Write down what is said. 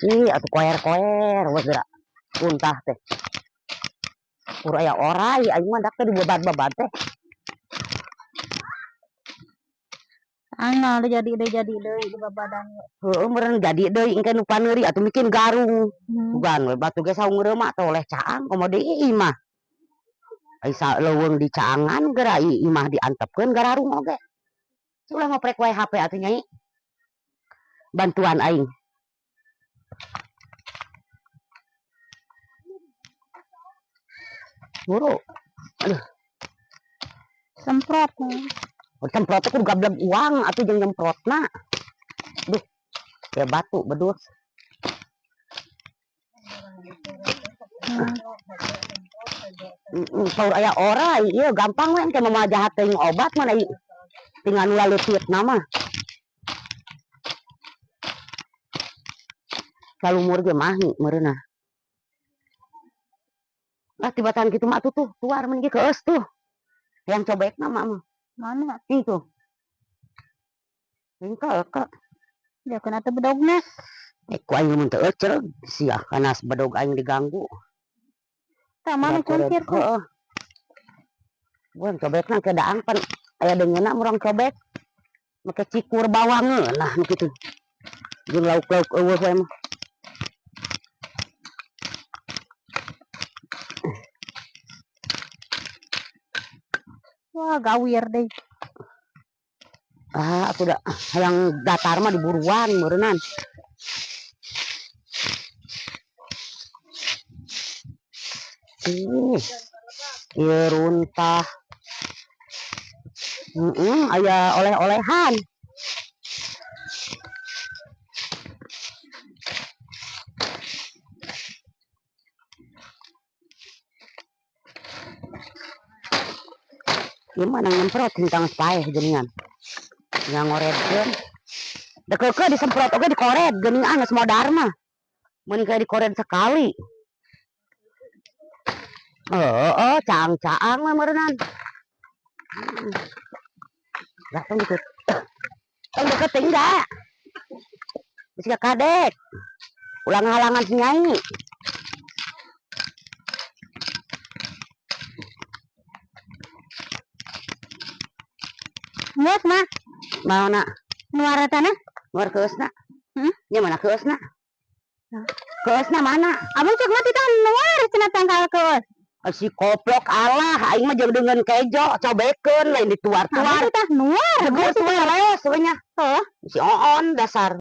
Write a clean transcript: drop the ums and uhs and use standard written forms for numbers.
Ih, atuh koer-koer we geura. Runtah teh. Pur aya orai aing mah dak teh dibabad-babad teh. Angel jadi deui di babadan. Heueuh meureun jadi deui engke nu paneuri atuh bikin garung. Bukan we batu ge saung reuma teh oleh caang komo deui imah. Ai leuweung di caangan geura imah diantepkeun gararung oge. Ulah ngoprek wae HP atuh nyai. Bantuan aing. Buru. Aduh. Semprot. Oh, semprot teh kudu gablek uang atuh jeung nyemprotna. Duh. Ya batu bedus. Saur aya orai ieu gampang we engke mah jahat teuing obat mah ieu. Tinggal nu laleutitna mah. Salumur ge mahi meureunna. Ah tibatan kitu mah atuh tuh tuar mun ge keus tuh. Yang cobekna mah mah. Mana? Itu. Engke ke. Ya kana teh bedogna. Ku aing mun teu eceug sia kana bedog aing diganggu. Tah mana kuncir tuh? Heeh. Buan cobekna ke daang pan aya deungeunna urang cobek. Make cikur bawang nah nu kitu. Jeung lauk-lauk eueuh we mah. Wah, gawir deh. Ah, aku dah yang datar mah diburuan meureunnan. Ih, ieu runtah. Aya oleh-olehan. Ieu mah nyemprot tentang paeh geuningan. Nya ngoredkeun. Da keukeuh disemprot oge dikored geuningan geus modar mah. Mun kayak dikored sekali. Heeh, caang-caang mah meureunnan. Lah tong deket. Tong deket teh enggak. Geus kadek. Ulah ngahalangan si Nyai. Geus mah. Maona? Nuar tanah? Nuar keusna. Nya mana keusna? Keusna mana? Abang cek mah titah nuar cenah tangkal keus. Si koplok Allah, aing mah jeung deungeun kejo, cobekeun lain dituar-tuar. Abang titah nuar, Geus we les we nya. Heuh. Si oon dasar.